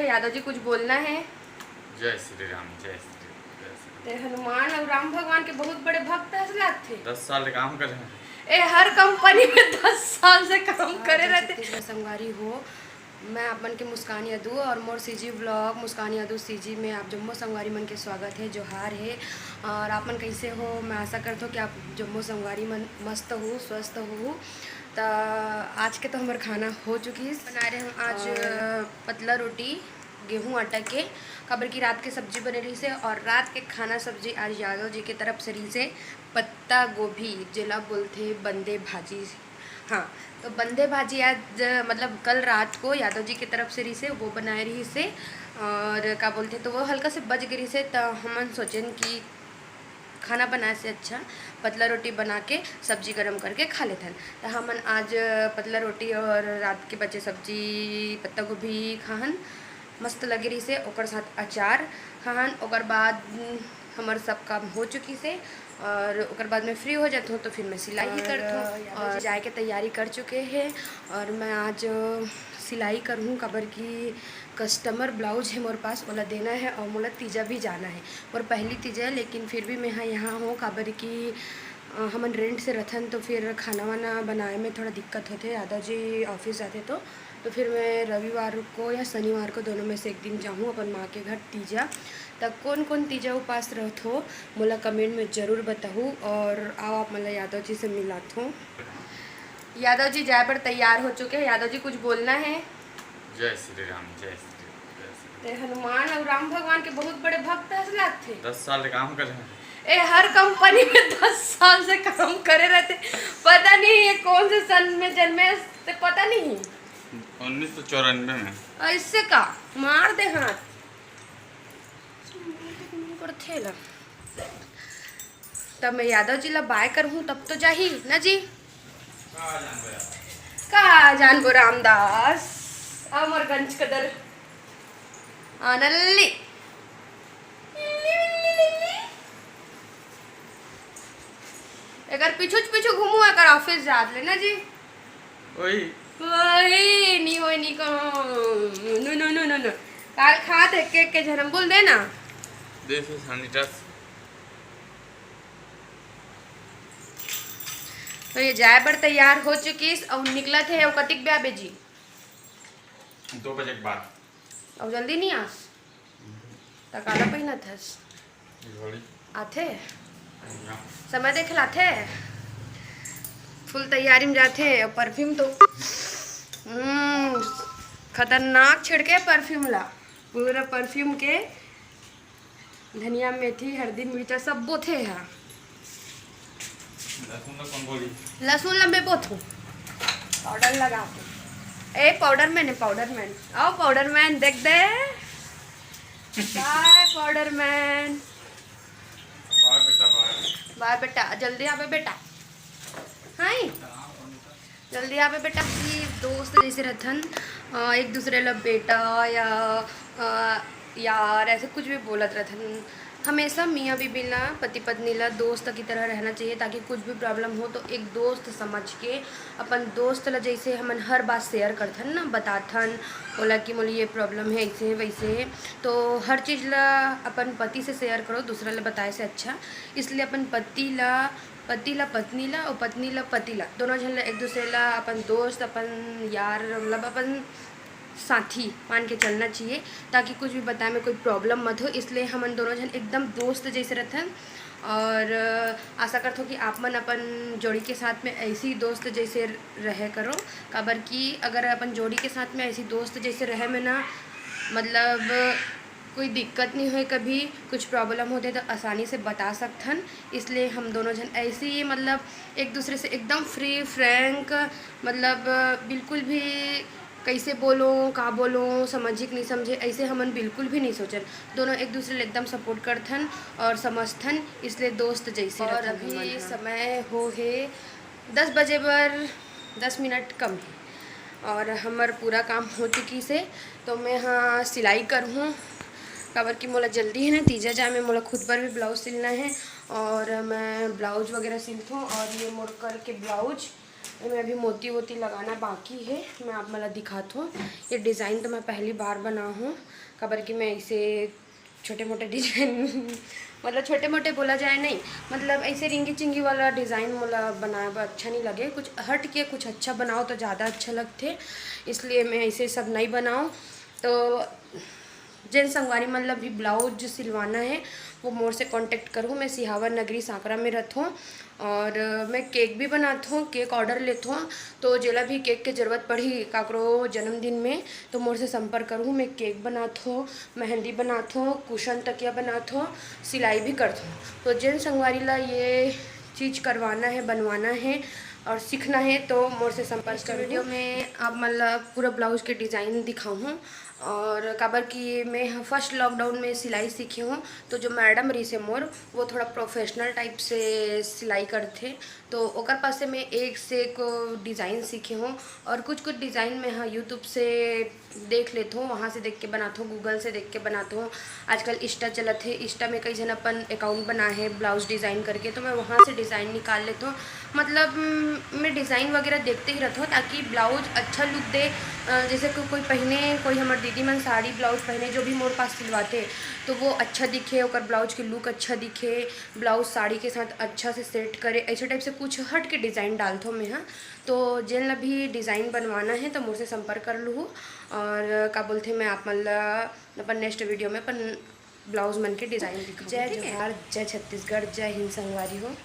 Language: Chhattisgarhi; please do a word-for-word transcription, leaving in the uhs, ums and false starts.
यादव जी, कुछ बोलना है? जय श्री राम, जय श्री, जय श्री। ते हनुमान और राम भगवान के बहुत बड़े भक्त हस लागथे। दस साल ले काम कर रहे हैं। ए, हर कंपनी में दस साल से काम करे रहते। छत्तीसगढ़ संगवारी हो, मैं आप मन के मुस्कान यदु और मोर सीजी व्लॉग मुस्कान यदु सीजी में आप जम्मो संगवारी मन के स्वागत है, जोहार है। और आप मन कैसे हो? मैं आशा करत हूँ कि आप जम्मो संगवारी मन मस्त हो, स्वस्थ हो। त आज के तो हमर खाना हो चुकी है। बना रहे हम आज और पतला रोटी गेहूं आटा के, काबर की रात के सब्जी बने रहिस हे और रात के खाना सब्जी आज यादव जी के तरफ से रहिस हे पत्ता गोभी, जेला बोलथे बंदे भाजी। हाँ, तो बंदे भाजी आज, मतलब कल रात को यादव जी के तरफ से रहिस हे, वो बनाए रहिस हे। और का बोलथे, तो वो हल्का से बच गे रहिस हे, त हमन सोचेन कि खाना बनाए से अच्छा पतला रोटी बना के सब्जी गरम करके खा लेथन। त हमन आज पतला रोटी और रात के बचे सब्जी पत्ता गोभी खाहन, मस्त लगे रहिस हे, ओकर साथ अचार खाहन। ओकर बाद हमर सब काम हो चुकी से और ओकर बाद मैं फ्री हो जाथों तो फिर मैं सिलाई ही और करथों। यादव जी और जाए के तैयारी कर चुके हैं और मैं आज सिलाई करहूँ, काबर की कस्टमर ब्लाउज है मोर पास, ओला देना है और मोला तीजा भी जाना है। मोर पहली तीजा है, लेकिन फिर भी मैं हा यहाँ हूँ, काबर की अ, हमन रेंट से रथन तो फिर खाना वाना बनाए में थोड़ा दिक्कत होथे। यादव जी ऑफिस जाथे तो, तो फिर मैं रविवार को या शनिवार को दोनों में से एक दिन जाहूँ अपन माँ के घर तीजा। त कौन कौन तीजा उपास रहथो, मोला कमेंट में जरूर बताहू और आओ आप मोला यादव जी से मिलाथो। यादव जी जाए बर तैयार हो चुके हैं। यादव जी कुछ बोलना है? जय श्री राम, जय श्री, जय श्री। ते हनुमान और राम भगवान के बहुत बड़े भक्त हस लागथे। दस साल ले काम कर रहे हैं। ए, हर कंपनी में दस साल से काम करे रहते। पता नहीं ये कौन से सन में जन्मे, ते पता नहीं। उन्नीस सौ चौरानवे में। ऐसे का? मार दे हाथ। करथे ला। तब मैं यादव जी ला बाय करहूँ, तब तो जाही ना जी। का जानबो रामदास, अमरगंज कदर आनल्ली। एकर पीछू पीछू घूमू, एकर ऑफिस जात ले ना जी। वही। वही, नी होय, नी कहो। नो, नो, नो, नो, नो। काल खात एक, एक के झन बोल देना। देसी सैनिटाइज। तो ये जाए बर तैयार हो चुकीस अउ निकलत हे। अउ कतिक बजे आबे जी? दो बजे के बाद। अउ जल्दी नहीं आस? त काला पहिनत हस? घड़ी। आथे? या। समय देख लाथे? फुल तैयारी में जाथे। अउ परफ्यूम तो, हम्म, खतरनाक छिड़के परफ्यूम ला। पूरा परफ्यूम के धनिया, मेथी, हरदी, मिर्चा सब बोथे हा। लहसुन ला कौन बोली? लहसुन ला मैं बोथूं। पाउडर लगा के। ए, पाउडर मैन है, पाउडर मैन। आओ, पाउडर मैन, देख दे। बाय, पाउडर मैन। बाय बेटा, बाय। बाय बेटा, जल्दी आबे बेटा। हाय। जल्दी आबे बेटा। कि दोस्त जैसे रहथन, अ, एक दूसरे ला बेटा या, अ, यार, ऐसे कुछ भी बोलत रहथन। हमेशा मियाँ बीबी ला, पति पत्नी ला दोस्त की तरह रहना चाहिए, ताकि कुछ भी प्रॉब्लम हो तो एक दोस्त समझ के अपन दोस्त ला, जैसे हमन हर बात शेयर करथन ना, बताथन ओला कि मोला ये प्रॉब्लम है, ऐसे है, वैसे है, तो हर चीज़ ला अपन पति से शेयर करो, दूसरा ला बताए से अच्छा। इसलिए अपन पति ला, पति ला पत्नी ला और पत्नी ला पति ला, दोनों झन ला एक दूसरे ला अपन दोस्त, अपन यार, मतलब अपन साथी मान के चलना चाहिए, ताकि कुछ भी बताए में कोई प्रॉब्लम मत हो। इसलिए हमन दोनों झन एकदम दोस्त जैसे रहथन और आशा करत हो कि आप मन अपन जोड़ी के साथ में ऐसे ही दोस्त जैसे रहे करो। काबर कि अगर अपन जोड़ी के साथ में ऐसी दोस्त जैसे रहे में ना, मतलब कोई दिक्कत नहीं होए, कभी कुछ प्रॉब्लम होथे तो आसानी से बता सकथन। इसलिए हम दोनों झन ऐसे ही, मतलब एक दूसरे से एकदम फ्री फ्रैंक, मतलब बिल्कुल भी कैसे बोलो, का बोलो, समझी कि नहीं समझे, ऐसे हमन बिल्कुल भी नहीं सोचन। दोनों एक दूसरे ले एकदम सपोर्ट करथन और समझथन, इसलिए दोस्त जैसे और रहथन हमन अभी ह। समय हो हे दस बजे बर दस मिनट कम हे और हमर पूरा काम हो चुकी से, तो मैं ह सिलाई करहूँ, काबर कि मोला जल्दी है ना, तीजा जाए में मोला खुद बर भी ब्लाउज सिलना है और मैं ब्लाउज वगैरह सिलथूँ। और ये मोर कल के ब्लाउज एमे अभी मोती वोती लगाना बाकी हे, मैं आप मन ला दिखात हूँ। ये डिज़ाइन तो मैं पहली बार बना हूँ, काबर कि मैं ऐसे छोटे मोटे डिज़ाइन मतलब छोटे मोटे बोला जाए नहीं, मतलब ऐसे रिंगी चिंगी वाला डिज़ाइन मोला बनाए बर अच्छा नहीं लगे। कुछ हट के कुछ अच्छा बनाओ तो ज़्यादा अच्छा लगथे, इसलिए मैं ऐसे सब नहीं बनाओ। तो जेन संगवारी मन ला भी ब्लाउज सिलवाना है, वो मोर से कॉन्टेक्ट करहू। मैं सिहावा नगरी सांकरा में रहथों और मैं केक भी बनाथों, केक ऑर्डर लेथों। तो जेला भी केक के जरूरत पड़ही काकरो जन्मदिन में, तो मोर से संपर्क करहू। मैं केक बनाथों, मेहंदी बनाथों, कुशन तकिया बनाथों, सिलाई भी करथों। तो जेन संगवारी ला ये चीज़ करवाना है, बनवाना है और सीखना है, तो मोर से संपर्क करहू। वीडियो में आप मन ला पूरा ब्लाउज के डिज़ाइन दिखाऊँ और काबर कि मैं ह फर्स्ट लॉकडाउन में सिलाई सीखे हूँ, तो जो मैडम रहिसे मोर, वो थोड़ा प्रोफेशनल टाइप से सिलाई करथे, तो ओकर पास से मैं एक से एक डिज़ाइन सीखे हूँ। और कुछ कुछ डिज़ाइन मैं ह यूट्यूब से देख लेथों, वहाँ से देख के बनाथों, गूगल से देख के बनाथों। आजकल इंस्टा चलत हे, इंस्टा में कई झन अपन अकाउंट बनाए हे ब्लाउज डिज़ाइन करके, तो मैं वहाँ से डिज़ाइन निकाल लेथों। मतलब म, मैं डिज़ाइन वगैरह देखते ही रहथों ताकि ब्लाउज अच्छा लुक दे। अ, जैसे कि कोई पहने, कोई हमर दीदी मन साड़ी ब्लाउज पहने, जो भी मोर पास सिलवाथे, तो वो अच्छा दिखे, ओकर ब्लाउज के लुक अच्छा दिखे, ब्लाउज साड़ी के साथ अच्छा से सेट करे, ऐसे टाइप से कुछ हट के डिज़ाइन डालथों मैं ह। तो जेन ला भी डिज़ाइन बनवाना है तो मोर से संपर्क कर लूहू। और का बोलथे, मैं आप मन ला अपन नेक्स्ट वीडियो में अपन ब्लाउज मन के डिज़ाइन दिखाऊँ। जय जोहार, जय छत्तीसगढ़, जय हिंद संगवारी हो।